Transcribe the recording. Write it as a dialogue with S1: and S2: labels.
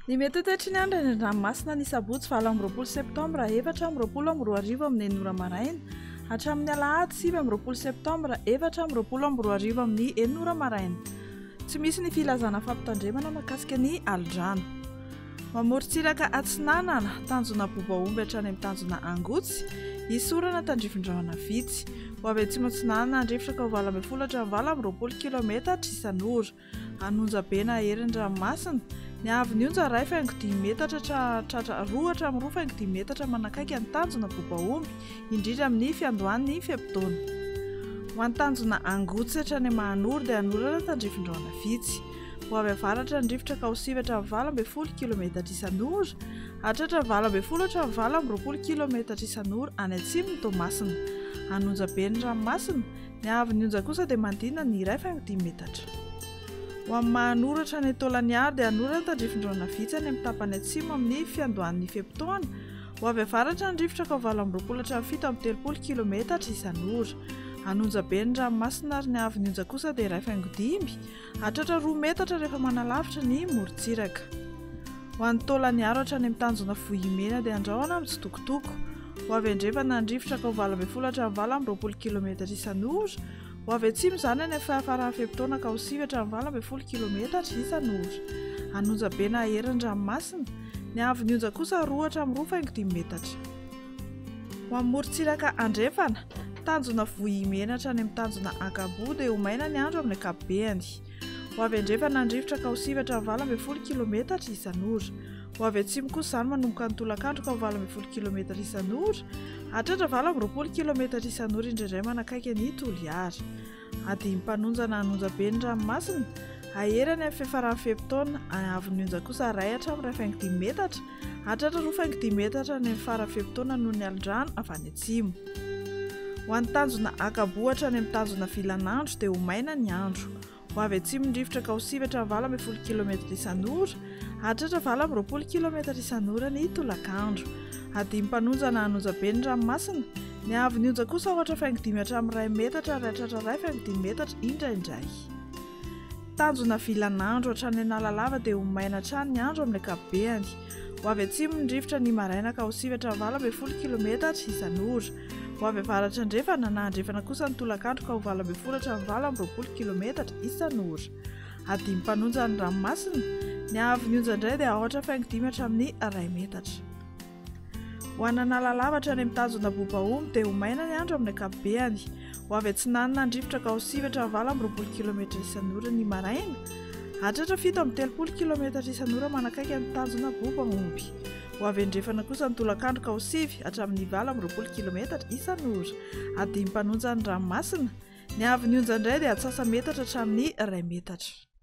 S1: Ny mety ho toetry ny andro eny an-dranomasina ny sabotsy 28 septambra 2024 amin'ny 6 ora maraina hatramin'ny alahady 29 septambra 2024 amin'ny 6 ora maraina. Tsy misy ny filazana fampitandremana mahakasika ny alin-drano. Mamorontsiraka atsinanana, tanjona Bobaomby hatrany amin'ny tanjona Angotsy, hisy orana tandrifin-drahona vitsy. Ho avy atsimo atsinanana handrivotra ka ho 18 hatramin'ny 28 kilaometatra isan'ora. An'Onjabe na Herin'ny ranomasina, ny haavon'ny onja iray faingo dimy metatra tratra roa hatramin'ny roa faingo dimy metatra manakaiky ny tanjona Bobaomby, indrindra amin'ny fiandohan'ny fe-potoana. Ho an'ny tanjona Angotsy hatrany Mahanoro dia hanorana tandrifin-drahona vitsy. Ho avy avaratra ny rivotra ka ho sivy hatramin'ny 18 kilometatra isan'ora, hahatratra 18 hatramin'ny 28 kilometatra isan'ora any atsimon'i Toamasina. An'Onjabe ny ranomasina, ny haavon'ny onja kosa dia manodidina ny iray faingo dimy metatra. Ho amin'ny Mahanoro hatrany Taolagnaro dia hanorana tandrifin-drahona vitsy any amin'ny tapany atsimo amin'ny fiandohan'ny fe-potoana. Ho avy avaratra ny rivotra ka ho 28 hatramin'ny 37 kilometatra isan'ora. An'Onjabe ny ranomasina ary ny haavon'ny onja kosa dia iray faingo dimy Hahatratra roa metatra rehefa manalavitra ny morontsiraka. Ho an'ny Taolagnaro hatrany amin'ny tanjona Vohimena dia andrahona mitsitokotoko. Ho avy andrefana ny rivotra ka ho 18 hatramin'ny 28 kilometatra isan'ora. Ho avy atsimo izany any amin'ny fahafaran'ny fe-potoana ka ho sivy hatramin'ny 18 kilometatra isan'ora. An'Onjabe na Hery ny ranomasina. Ny haavon'ny onja kosa roa hatramin'ny roa faingo dimy metatra. Ho amin'ny morontsiraka andrefana, tanjona Vohimena hatrany amin'ny tanjona Ankaboa dia ho maina ny andro amin'ny ankapobeny. Ho avy andrefana ny rivotra ka ho sivy hatramin'ny 18 kilometatra isan'ora. Ho avy atsimo kosa izany manomboka ny tolakandro ka ho 18 kilometatra isan'ora, hahatratra 28 kilometatra isan'ora indraindray manakaiky an'i Toliara. Adim-panonjana hanonja be ny ranomasina, hahery any amin'ny fiafaran'ny fe-potoana, haavon'ny onja kosa iray hatramin'ny iray faingo dimy metatra, hahatratra roa faingo dimy metatra any amin'ny faran'ny fe-potoana noho ny alin-drano avy any atsimo. Ho an'ny tanjona Ankaboa hatrany amin'ny tanjona Vilanandro dia ho maina ny andro. Ho avy atsimo ny rivotra ka ho sivy hatramin'ny 18 kilometatra isan'ora, hahatratra 28 kilometatra isan'ora ny tolakandro. Adim-panonjana hanonja be ny ranomasina, Ny haavon'ny onja kosa ohatra faingo dimy hatramin'ny iray metatra ary hatratra iray faingo dimy metatra indraindray. Tanjona vilan'andro hatrany Analalava dia ho maina hatrany ny andro amin'ny ankapobeny. Ho avy atsimo ny rivotra ny maraina ka ho sivy hatramin'ny 18 kilometatra isan'ora. Ho avy avaratra andrefana na andrefana kosa ny tolakandro ka ho 18 hatramin'ny 28 kilometatra isan'ora. Adim-panonja ny ranomasina. Ny haavon'ny onja indray dia aotra faingo dimy hatramin'ny iray metatra. Ho an'Analalava hatrany amin'ny tanjona Bobaomby dia ho maina ny andro amin'ny ankapobeany. Ho avy atsinanana ny rivotra ka ho sivy hatramin'ny 28 kilometatra isan'ora ny maraina, hahatratra 37 kilometatra isan'ora manakaiky ny tanjona Bobaomby. Ho avy andrefana kosa ny tolakandro ka ho sivy hatramin'ny 28 kilometatra isan'ora. Adim-panonja ny ranomasina. Ny haavon'ny onja indray dia atsasa-metatra hatramin'ny iray metatra.